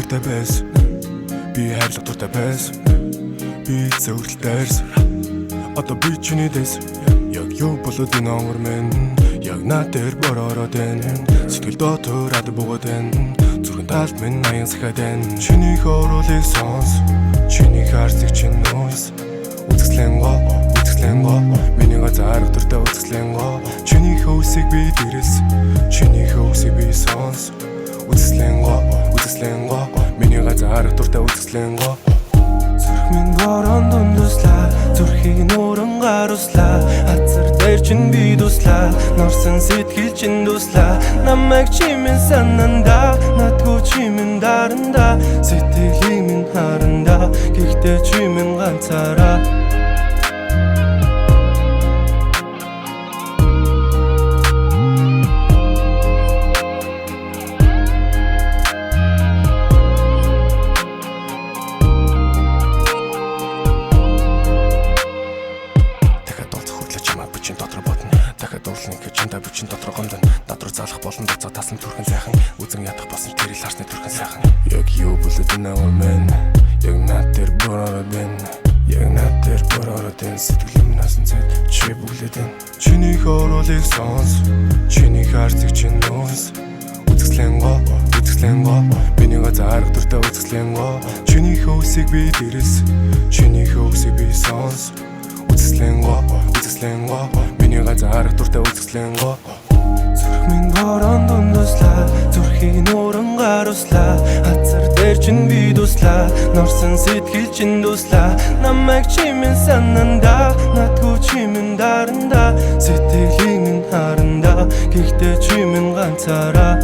нэртэй байсан. Би хайрлах дуртай байсан. Би зөвхөн дайрсан. Одоо би чиний дэс. Яг юу болоод энэ онгор минь. Яг над дээр боророод байна. Сэтгэл дотор ад буугаад байна. Зүрхэн талд минь аян сахиад байна. Чиний хороолыг сонс. Чиний харцыг чинь нүс. Үзэсгэлэн гоо, үзэсгэлэн гоо. Миний газар дуртай үзэсгэлэн гоо. Чиний хөвсийг би дэрэлс. Чиний хөвсийг би сонс. Үзэсгэлэн гоо, үзэсгэлэн гоо. Миний газар дуртай үзэсгэлэн гоо. Зүрх минь борон дундууслаа, зүрхийг нууран гарууслаа. Азар дээр чинь би дуслаа, норсон сэтгэл чинь дуслаа. Намайг чи минь сананда, надгүй чи минь даранда. Сэтгэлийг минь харанда, гэхдээ чи минь ганцаараа. Дахиад олцох хөрлөө чамайг бүчин дотор бодно. Дахиад уурлах гэж чамдаа бүчин дотор гомдно. Над руу залах болон буцаа тасан түрхэн сайхан. Үзэн ядах болсон тэр ил харсны түрхэн сайхан. Яг юу болоод энэ авар мэн. Яг над дээр боророод байна. Яг над дээр боророод байна. Сэтгэл минь насан цайд чи бүглээд байна. Чиний хороолыг сонс. Чиний харцыг чинь нүс. Үзэсгэлэн гоо, үзэсгэлэн гоо. Миний газар дуртай үзэсгэлэн гоо. Чиний хөвсийг би дэрэлс. Чиний хөвсийг би сонс. Үзэсгэлэн гоо, үзэсгэлэн гоо. Миний газар дуртай үзэсгэлэн гоо. Зүрх минь борон дундууслаа, зүрхийг нууран гарууслаа. Азар дээр чинь би дуслаа, норсон сэтгэл чинь дуслаа. Намайг чи минь сананда, надгүй чи минь даранда. Сэтгэлийг минь харанда, гэхдээ чи минь ганцаараа.